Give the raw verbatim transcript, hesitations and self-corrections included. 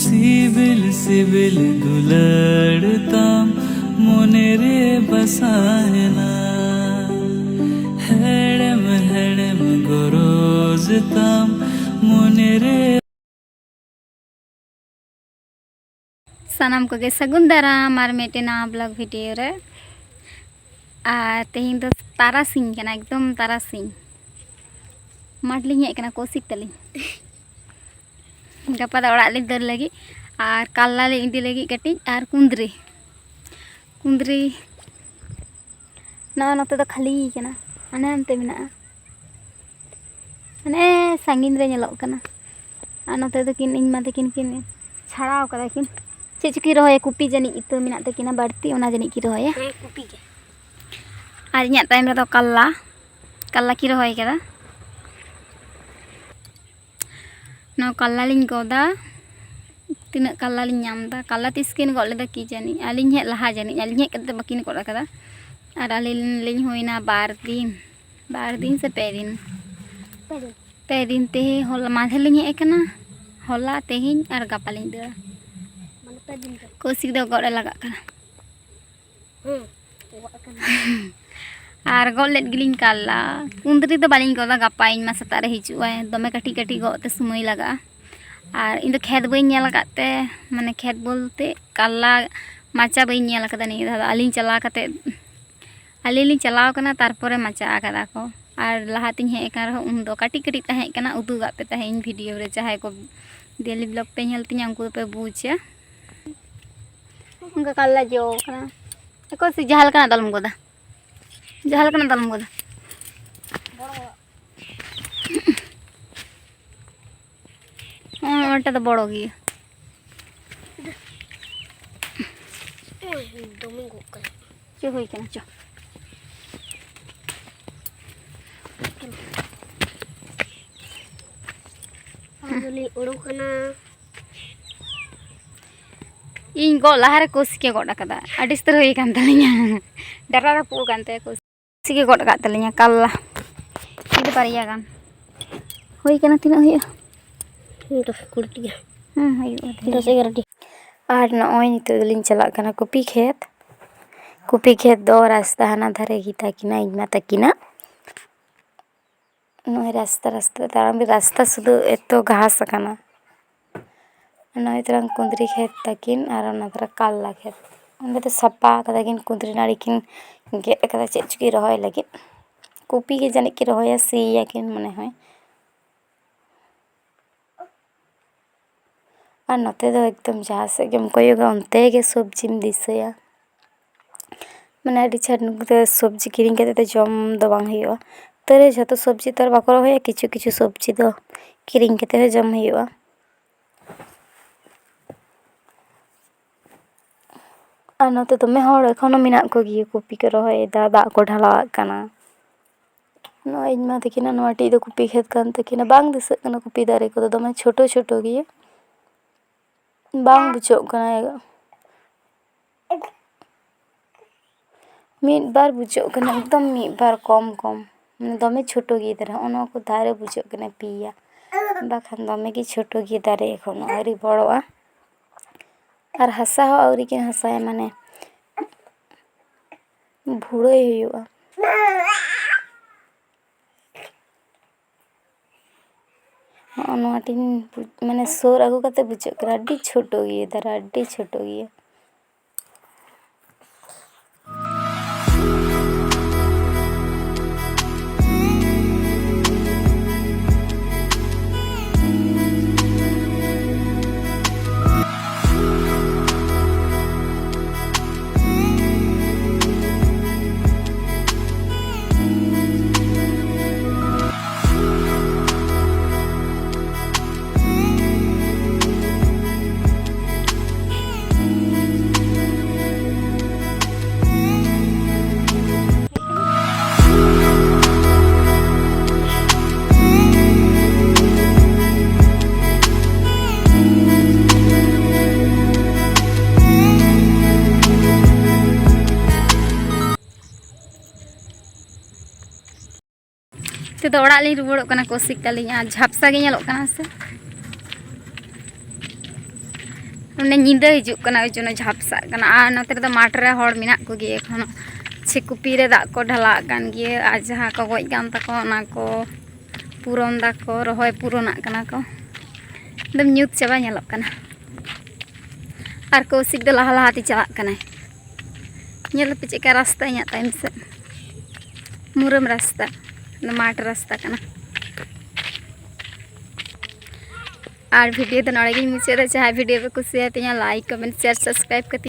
ᱥᱤᱵᱤᱞ ᱥᱤᱵᱤᱞ ᱫᱩᱞᱟᱹᱲ ᱛᱟᱢ ᱢᱚᱱᱮ ᱨᱮ ᱵᱟᱥᱟᱭᱮᱱᱟ, ᱦᱮᱲᱮᱢ ᱦᱮᱲᱮᱢ ᱜᱚᱨᱚᱡᱽ ᱛᱟᱢ ᱢᱚᱱᱮ ᱨᱮ᱾ ᱥᱟᱱᱟᱢ ᱠᱚᱜᱮ ᱥᱟᱹᱜᱩᱱ ᱫᱟᱨᱟᱢ ᱟᱨ ᱢᱤᱫᱴᱮᱱ ᱱᱟᱣᱟ ᱵᱞᱚᱜ ᱵᱷᱤᱰᱤᱭᱳ ᱨᱮ᱾ ᱟᱨ ᱛᱮᱦᱮᱧ ᱫᱚ ᱛᱟᱨᱟᱥᱤᱧ ᱠᱟᱱᱟ, ᱮᱠᱫᱚᱢ ᱛᱟᱨᱟᱥᱤᱧ᱾ ᱢᱟᱴᱷ ᱞᱤᱧ ᱦᱮᱡ ᱠᱟᱱᱟ ᱠᱚᱥᱤᱠ ᱛᱟᱹᱞᱤᱧ᱾ ᱜᱟᱯᱟ ᱫᱚ ᱚᱲᱟᱜ ᱞᱤᱧ ᱫᱟᱹᱲ ᱞᱟᱹᱜᱤᱫ᱾ ᱟᱨ ᱠᱟᱞᱞᱟ ᱞᱤᱧ ᱤᱫᱤ ᱞᱟᱹᱜᱤᱫ ᱠᱟᱹᱴᱤᱡ, ᱟᱨ ᱠᱩᱸᱫᱽᱨᱤ᱾ ᱠᱩᱸᱫᱽᱨᱤ ᱱᱚᱜᱼᱚ ᱱᱚᱛᱮ ᱫᱚ ᱠᱷᱟᱹᱞᱤ ᱠᱟᱱᱟ, ᱦᱟᱱᱮ ᱦᱟᱱᱛᱮ ᱢᱮᱱᱟᱜᱼᱟ᱾ ᱦᱟᱱᱮ ᱥᱟᱺᱜᱤᱧ ᱨᱮ ᱧᱮᱞᱚᱜ ᱠᱟᱱᱟ᱾ ᱟᱨ ᱱᱚᱛᱮ ᱫᱚ ᱠᱤᱱ, ᱤᱧ ᱢᱟ ᱛᱟᱹᱠᱤᱱ ᱠᱤᱱ ᱪᱷᱟᱲᱟᱣ ᱠᱟᱫᱟ ᱠᱤᱱ᱾ ᱪᱮᱫ ᱪᱚᱠᱤᱱ ᱨᱚᱦᱚᱭᱟ, ᱠᱚᱯᱤ ᱡᱟᱹᱱᱤᱡ ᱤᱛᱟᱹ ᱢᱮᱱᱟᱜ ᱛᱟᱹᱠᱤᱱᱟ ᱵᱟᱹᱲᱛᱤ, ᱚᱱᱟ ᱡᱟᱹᱱᱤᱡ ᱠᱤᱱ ᱨᱚᱦᱚᱭᱟ᱾ ᱦᱮᱸ, ᱠᱚᱯᱤ ᱜᱮ᱾ ᱟᱨ ᱤᱧᱟᱹᱜ ᱛᱟᱭᱚᱢ ᱨᱮᱫᱚ ᱠᱟᱞᱞᱟ, ᱠᱟᱞᱞᱟ ᱠᱤᱱ ᱨᱚᱦᱚᱭ ᱠᱟᱫᱟ᱾ ᱱᱚᱣᱟ ᱠᱟᱞᱞᱟ ᱞᱤᱧ ᱜᱚᱫᱟ, ᱛᱤᱱᱟᱹᱜ ᱠᱟᱞᱞᱟ ᱞᱤᱧ ᱧᱟᱢ ᱮᱫᱟ᱾ ᱠᱟᱞᱞᱟ ᱛᱤᱥ ᱠᱤᱱ ᱜᱚᱫ ᱞᱮᱫᱟ ᱠᱤ ᱡᱟᱹᱱᱤ, ᱟᱹᱞᱤᱧ ᱦᱮᱡ ᱞᱟᱦᱟ ᱡᱟᱹᱱᱤᱡ, ᱟᱹᱞᱤᱧ ᱦᱮᱡ ᱠᱟᱛᱮ ᱵᱟᱹᱠᱤᱱ ᱜᱚᱫ ᱟᱠᱟᱫᱟ᱾ ᱟᱨ ᱟᱹᱞᱤᱧ ᱞᱤᱧ ᱦᱩᱭᱱᱟ ᱵᱟᱨ ᱫᱤᱱ, ᱵᱟᱨ ᱫᱤᱱ ᱥᱮ ᱯᱮ ᱫᱤᱱ, ᱯᱮ ᱫᱤᱱ᱾ ᱯᱮ ᱫᱤᱱ ᱛᱮ, ᱦᱚᱞᱟ ᱢᱟᱫᱷᱮᱨ ᱞᱤᱧ ᱦᱮᱡ ᱟᱠᱟᱱᱟ, ᱦᱚᱞᱟ, ᱛᱮᱦᱮᱧ ᱟᱨ ᱜᱟᱯᱟ ᱞᱤᱧ ᱫᱟᱹᱲᱟ᱾ ᱢᱟᱱᱮ ᱯᱮ ᱫᱤᱱ ᱛᱮ᱾ ᱠᱚᱥᱤᱠ ᱫᱚ ᱜᱚᱫ ᱮ ᱞᱟᱜᱟᱜ ᱠᱟᱱᱟ᱾ ᱦᱮᱸ, ᱜᱚᱫ ᱟᱠᱟᱱᱟ᱾ ᱟᱨ ᱜᱚᱫ ᱞᱮᱫ ᱜᱮᱞᱤᱧ ᱠᱟᱞᱞᱟ᱾ ᱠᱩᱸᱫᱽᱨᱤ ᱫᱚ ᱵᱟᱹᱞᱤᱧ ᱜᱚᱫᱟ, ᱜᱟᱯᱟ ᱤᱧ ᱢᱟ ᱥᱮᱛᱟᱜ ᱨᱮ ᱦᱤᱡᱩᱜ ᱟᱭ᱾ ᱫᱚᱢᱮ ᱠᱟᱹᱴᱤᱡ ᱠᱟᱹᱴᱤᱡ ᱜᱚᱫ ᱛᱮ ᱥᱚᱢᱚᱭ ᱞᱟᱜᱟᱜᱼᱟ᱾ ᱟᱨ ᱤᱧ ᱫᱚ ᱠᱷᱮᱛ ᱵᱟᱹᱧ ᱧᱮᱞ ᱟᱠᱟᱫ ᱛᱮ, ᱢᱟᱱᱮ ᱠᱷᱮᱛ ᱵᱚᱞᱛᱮ ᱠᱟᱞᱞᱟ ᱢᱟᱪᱟ ᱵᱟᱹᱧ ᱧᱮᱞ ᱟᱠᱟᱫᱟ ᱱᱤᱭᱟᱹ ᱫᱷᱟᱣ ᱫᱚ᱾ ᱟᱹᱞᱤᱧ ᱪᱟᱞᱟᱣ ᱠᱟᱛᱮ, ᱟᱹᱞᱤᱧ ᱞᱤᱧ ᱪᱟᱞᱟᱣ ᱠᱟᱱᱟ, ᱛᱟᱨᱯᱚᱨᱮ ᱢᱟᱪᱟ ᱟᱠᱟᱫᱟ ᱠᱚ᱾ ᱟᱨ ᱞᱟᱦᱟ ᱛᱤᱧ ᱦᱮᱡ ᱟᱠᱟᱱ ᱨᱮᱦᱚᱸ ᱩᱱᱫᱚ ᱠᱟᱹᱴᱤᱡ ᱠᱟᱹᱴᱤᱡ ᱛᱟᱦᱮᱸ ᱠᱟᱱᱟ, ᱩᱫᱩᱜᱟᱜ ᱯᱮ ᱛᱟᱦᱮᱸᱫ ᱤᱧ ᱵᱷᱤᱰᱤᱭᱳ ᱨᱮ᱾ ᱡᱟᱦᱟᱸᱭ ᱠᱚ ᱰᱮᱞᱤ ᱵᱞᱚᱜ ᱯᱮ ᱧᱮᱞ ᱛᱤᱧᱟ ᱩᱱᱠᱩ ᱫᱚᱯᱮ ᱵᱩᱡᱟ᱾ ᱚᱱᱠᱟ ᱠᱟᱞᱞᱟ ᱡᱚ ᱠᱟᱱᱟ᱾ ᱮᱠᱚ ᱥᱮ ᱡᱟᱦᱟᱸ ᱞᱮᱠᱟᱱᱟᱜ ᱫᱚ ᱟᱞᱚᱢ ᱜᱚᱫᱟ, ᱡᱟᱦᱟᱸ ᱞᱮᱠᱟᱱᱟᱜ ᱫᱚ ᱟᱞᱚᱢ ᱜᱚᱫᱟ᱾ ᱦᱚᱸ, ᱚᱱᱟᱴᱟ ᱫᱚ ᱵᱚᱲᱚ ᱜᱮᱭᱟ᱾ ᱳᱭ, ᱫᱚᱢᱮ ᱜᱚᱜ ᱠᱟᱱᱟ᱾ ᱪᱚ, ᱦᱩᱭ ᱠᱟᱱᱟ, ᱪᱚ᱾ ᱟᱫᱚᱞᱤᱧ ᱩᱰᱩᱠ ᱮᱱᱟ᱾ ᱤᱧ ᱜᱚᱜ ᱞᱟᱦᱟᱨᱮ ᱠᱚᱥᱤᱠᱮ ᱜᱚᱫ ᱟᱠᱟᱫᱟ, ᱟᱹᱰᱤ ᱩᱥᱛᱟᱹᱨ ᱦᱩᱭ ᱟᱠᱟᱱ ᱛᱟᱹᱞᱤᱧᱟ, ᱰᱟᱴᱟ ᱨᱟᱹᱯᱩᱫ ᱟᱠᱟᱱ ᱛᱟᱭᱟ᱾ ᱠᱚᱥᱤᱠᱮ ᱜᱚᱫ ᱟᱠᱟᱫ ᱛᱟᱹᱞᱤᱧᱟ ᱠᱟᱞᱞᱟ, ᱤᱧ ᱫᱚ ᱵᱟᱨᱭᱟ ᱜᱟᱱ ᱦᱩᱭ ᱠᱟᱱᱟ᱾ ᱛᱤᱱᱟᱹᱜ ᱦᱩᱭᱩᱜᱼᱟ? ᱫᱚᱥ ᱠᱩᱲᱤ ᱴᱤ ᱜᱟᱱ᱾ ᱦᱩᱸ, ᱦᱩᱭᱩᱜᱼᱟ, ᱫᱚᱥ ᱮᱜᱟᱨᱚ ᱴᱤ᱾ ᱟᱨ ᱱᱚᱜᱼᱚᱭ ᱱᱤᱛᱚᱜ ᱫᱚᱞᱤᱧ ᱪᱟᱞᱟᱜ ᱠᱟᱱᱟ ᱠᱚᱯᱤ ᱠᱷᱮᱛ᱾ ᱠᱚᱯᱤ ᱠᱷᱮᱛ ᱫᱚ ᱨᱟᱥᱛᱟ ᱦᱟᱱᱟ ᱫᱷᱟᱨᱮ ᱜᱮᱛᱟ ᱠᱤᱱᱟ ᱤᱧ ᱢᱟ ᱛᱟᱹᱠᱤᱱᱟᱜ᱾ ᱱᱚᱜᱼᱚᱭ ᱨᱟᱥᱛᱟ, ᱨᱟᱥᱛᱟ ᱛᱟᱲᱟᱢ, ᱨᱟᱥᱛᱟ ᱥᱩᱫᱷᱩ ᱮᱛᱚ ᱜᱷᱟᱥ ᱟᱠᱟᱱᱟ᱾ ᱱᱚᱜᱼᱚᱭ ᱛᱟᱨᱟᱝ ᱠᱩᱸᱫᱽᱨᱤ ᱠᱷᱮᱛ ᱛᱟᱹᱠᱤᱱ ᱟᱨ ᱚᱱᱟ ᱫᱷᱟᱨᱮ ᱠᱟᱞᱞᱟ ᱠᱷᱮᱛ᱾ ᱚᱸᱰᱮ ᱫᱚ ᱥᱟᱯᱷᱟ ᱠᱟᱫᱟ ᱠᱤᱱ, ᱠᱩᱸᱫᱽᱨᱤ ᱱᱟᱹᱲᱤ ᱠᱤᱱ ᱜᱮᱫ ᱠᱟᱫᱟ, ᱪᱮᱫ ᱪᱚᱠᱤᱱ ᱨᱚᱦᱚᱭ ᱞᱟᱹᱜᱤᱫ᱾ ᱠᱚᱯᱤ ᱜᱮ ᱡᱟᱹᱱᱤᱡ ᱠᱤᱱ ᱨᱚᱦᱚᱭᱟ, ᱥᱤᱭᱟᱠᱤᱱ ᱢᱚᱱᱮ ᱦᱚᱭ᱾ ᱟᱨ ᱱᱚᱛᱮ ᱫᱚ ᱮᱠᱫᱚᱢ ᱡᱟᱦᱟᱸ ᱥᱮᱫ ᱜᱮᱢ ᱠᱚᱭᱚᱜᱟ, ᱚᱱᱛᱮ ᱜᱮ ᱥᱚᱵᱽᱡᱤᱢ ᱫᱤᱥᱟᱹᱭᱟ᱾ ᱢᱟᱱᱮ, ᱟᱹᱰᱤ ᱪᱷᱟᱴ ᱱᱚᱛᱮ ᱥᱚᱵᱽᱡᱤ ᱠᱤᱨᱤᱧ ᱠᱟᱛᱮ ᱫᱚ ᱡᱚᱢ ᱫᱚ ᱵᱟᱝ ᱦᱩᱭᱩᱜᱼᱟ᱾ ᱛᱟᱹᱨᱮ ᱡᱷᱚᱛᱚ ᱥᱚᱵᱽᱡᱤ ᱛᱚ ᱟᱨ ᱵᱟᱠᱚ ᱨᱚᱦᱚᱭᱟ, ᱠᱤᱪᱷᱩ ᱠᱤᱪᱷᱩ ᱥᱚᱵᱽᱡᱤ ᱫᱚ ᱠᱤᱨᱤᱧ ᱠᱟᱛᱮ ᱦᱚᱸ ᱡᱚᱢ ᱦᱩᱭᱩᱜᱼᱟ᱾ ᱟᱨ ᱱᱚᱛᱮ ᱫᱚᱢᱮ ᱦᱚᱲ ᱮᱠᱷᱚᱱᱳ ᱢᱮᱱᱟᱜ ᱠᱚᱜᱮᱭᱟ, ᱠᱚᱯᱤ ᱠᱚ ᱨᱚᱦᱚᱭᱮᱫᱟ, ᱫᱟᱜ ᱠᱚ ᱰᱷᱟᱞᱟᱣᱟᱜ ᱠᱟᱱᱟ᱾ ᱱᱚᱜᱼᱚᱭ ᱤᱧ ᱢᱟ ᱛᱟᱹᱠᱤᱱᱟᱜ ᱱᱚᱣᱟ ᱴᱤᱡ ᱫᱚ ᱠᱚᱯᱤ ᱠᱷᱮᱛ ᱠᱟᱱ ᱛᱟᱹᱠᱤᱱᱟ, ᱵᱟᱝ ᱫᱤᱥᱟᱹᱜ ᱠᱟᱱᱟ ᱠᱚᱯᱤ ᱫᱟᱨᱮ ᱠᱚᱫᱚ, ᱫᱚᱢᱮ ᱪᱷᱳᱴᱳ ᱪᱷᱳᱴᱳ ᱜᱮᱭᱟ, ᱵᱟᱝ ᱵᱩᱡᱷᱟᱹᱜ ᱠᱟᱱᱟ᱾ ᱢᱤᱫ ᱵᱟᱨ ᱵᱩᱡᱷᱟᱹᱜ ᱠᱟᱱᱟ, ᱮᱠᱫᱚᱢ ᱢᱤᱫ ᱵᱟᱨ ᱠᱚᱢ ᱠᱚᱢ, ᱢᱟᱱᱮ ᱫᱚᱢᱮ ᱪᱷᱳᱴᱳ ᱜᱮ ᱫᱟᱨᱮ, ᱦᱚᱸᱜᱼᱚ ᱱᱚᱣᱟ ᱠᱚ ᱫᱟᱨᱮ ᱵᱩᱡᱷᱟᱹᱜ ᱠᱟᱱᱟ ᱯᱮᱭᱟ, ᱵᱟᱠᱷᱟᱱ ᱫᱚᱢᱮ ᱜᱮ ᱪᱷᱳᱴᱳ ᱜᱮ ᱫᱟᱨᱮ, ᱮᱠᱷᱚᱱᱳ ᱟᱹᱣᱨᱤ ᱵᱚᱲᱚᱜᱼᱟ᱾ ᱟᱨ ᱦᱟᱥᱟ ᱦᱚᱸ ᱟᱹᱣᱨᱤ ᱠᱤᱱ ᱦᱟᱥᱟᱭᱟ, ᱢᱟᱱᱮ ᱵᱷᱩᱲᱟᱹᱭ ᱦᱩᱭᱩᱜᱼᱟ᱾ ᱦᱚᱸᱜᱼᱚ ᱱᱚᱣᱟ ᱴᱤᱧ ᱵᱩᱡ-, ᱢᱟᱱᱮ ᱥᱩᱨ ᱟᱹᱜᱩ ᱠᱟᱛᱮ ᱵᱩᱡᱷᱟᱹᱜ ᱠᱟᱱᱟ, ᱟᱹᱰᱤ ᱪᱷᱳᱴᱳ ᱜᱮᱭᱟ ᱫᱟᱨᱮ, ᱟᱹᱰᱤ ᱪᱷᱳᱴᱳ ᱜᱮᱭᱟ᱾ ᱱᱤᱛᱚᱜ ᱫᱚ ᱚᱲᱟᱜ ᱞᱤᱧ ᱨᱩᱣᱟᱹᱲᱚᱜ ᱠᱟᱱᱟ, ᱠᱚᱥᱤᱠ ᱛᱟᱹᱞᱤᱧ ᱟᱨ ᱡᱷᱟᱯᱥᱟ ᱜᱮ ᱧᱮᱞᱚᱜ ᱠᱟᱱᱟ ᱥᱮ᱾ ᱢᱟᱱᱮ ᱧᱤᱫᱟᱹ ᱦᱤᱡᱩᱜ ᱠᱟᱱᱟ, ᱳᱭ ᱡᱚᱱᱱᱚ ᱡᱷᱟᱯᱥᱟᱜ ᱠᱟᱱᱟ᱾ ᱟᱨ ᱱᱚᱛᱮ ᱨᱮᱫᱚ ᱢᱟᱴᱷ ᱨᱮ ᱦᱚᱲ ᱢᱮᱱᱟᱜ ᱠᱚᱜᱮᱭᱟ ᱮᱠᱷᱚᱱᱳ᱾ ᱪᱷᱤᱠᱩᱯᱤ ᱨᱮ ᱫᱟᱜ ᱠᱚ ᱰᱷᱟᱞᱟᱜ ᱠᱟᱱ ᱜᱮᱭᱟ, ᱟᱨ ᱡᱟᱦᱟᱸ ᱠᱚ ᱜᱚᱡ ᱠᱟᱱ ᱛᱟᱠᱚᱣᱟ ᱚᱱᱟ ᱠᱚ ᱯᱩᱨᱚᱱ ᱫᱟᱠᱚ, ᱨᱚᱦᱚᱭ ᱯᱩᱨᱚᱱᱟᱜ ᱠᱟᱱᱟ ᱠᱚ᱾ ᱮᱠᱫᱚᱢ ᱧᱩᱛ ᱪᱟᱵᱟ ᱧᱮᱞᱚᱜ ᱠᱟᱱᱟ᱾ ᱟᱨ ᱠᱚᱣᱥᱤᱠ ᱫᱚ ᱞᱟᱦᱟ ᱞᱟᱦᱟᱛᱮ ᱪᱟᱞᱟᱜ ᱠᱟᱱᱟᱭ᱾ ᱧᱮᱞ ᱯᱮ ᱪᱮᱫᱠᱟ ᱨᱟᱥᱛᱟ ᱤᱧᱟᱹᱜ ᱛᱟᱭᱚᱢ ᱥᱮᱫ, ᱢᱩᱨᱟᱹᱢ ᱨᱟᱥᱛᱟ, ᱢᱟᱴᱷ ᱨᱟᱥᱛᱟ ᱠᱟᱱᱟ᱾ ᱟᱨ ᱵᱷᱤᱰᱤᱭᱳ ᱫᱚ ᱱᱚᱰᱮ ᱜᱤᱧ ᱢᱩᱪᱟᱹᱫᱟ᱾ ᱡᱟᱦᱟᱸᱭ ᱵᱷᱤᱰᱤᱭᱳ ᱯᱮ ᱠᱩᱥᱤᱭᱟᱛᱤᱧᱟ, ᱞᱟᱭᱤᱠ, ᱠᱚᱢᱮᱱᱴ, ᱥᱮᱭᱟᱨ, ᱥᱟᱵᱥᱠᱨᱟᱭᱤᱵ ᱠᱟᱛᱮ